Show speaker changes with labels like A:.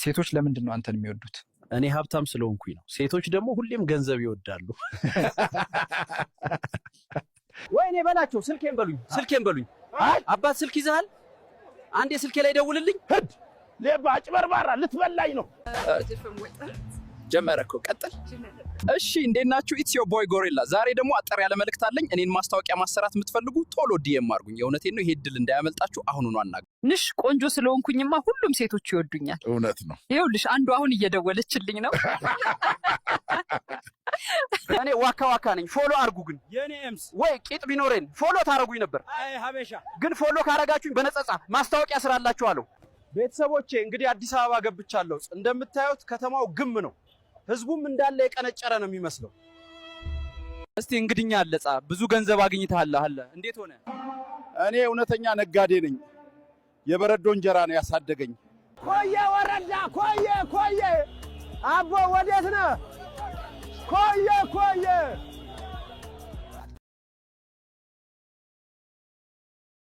A: ሴቶች ለምንድን ነው አንተን የሚወዱት?
B: እኔ ሀብታም ስለሆንኩኝ ነው። ሴቶች ደግሞ ሁሌም ገንዘብ ይወዳሉ። ወይኔ በላቸው። ስልኬን በሉኝ፣ ስልኬን በሉኝ። አባት ስልክ ይዘሃል? አንዴ ስልኬ ላይ ደውልልኝ።
C: ሂድ ሌባ፣ አጭበርባራ ልትበላኝ ነው።
A: ጀመረ እኮ፣ ቀጥል። እሺ፣ እንዴት ናችሁ? It's your boy ጎሪላ። ዛሬ ደግሞ አጠር ያለ መልእክት አለኝ። እኔን ማስታወቂያ ማሰራት የምትፈልጉ ቶሎ DM አድርጉኝ። የእውነቴን ነው፣ ይሄ እድል እንዳያመልጣችሁ። አሁኑኑ አናግሩ።
D: ንሽ ቆንጆ ስለሆንኩኝማ ሁሉም ሴቶች ይወዱኛል።
C: እውነት ነው።
D: ይኸውልሽ አንዱ አሁን እየደወለችልኝ ነው።
B: እኔ ዋካ ዋካ ነኝ። Follow አርጉ ግን።
E: የኔ ኤምስ።
B: ወይ ቂጥ ቢኖረን follow ታረጉኝ ነበር።
E: አይ ሀበሻ።
B: ግን follow ካረጋችሁኝ በነጻ ማስታወቂያ ስራላችኋለሁ። ቤተሰቦቼ፣ እንግዲህ አዲስ አበባ ገብቻለሁ። እንደምታዩት ከተማው ግም ነው። ህዝቡም እንዳለ የቀነጨረ ነው የሚመስለው። እስቲ እንግድኛ አለጻ ብዙ ገንዘብ አግኝተሃል አለ፣ እንዴት ሆነ?
C: እኔ እውነተኛ ነጋዴ ነኝ። የበረዶ እንጀራ ነው ያሳደገኝ።
E: ኮየ ወረዳ፣ ኮየ ኮየ፣ አቦ ወዴት ነህ? ኮየ ኮየ።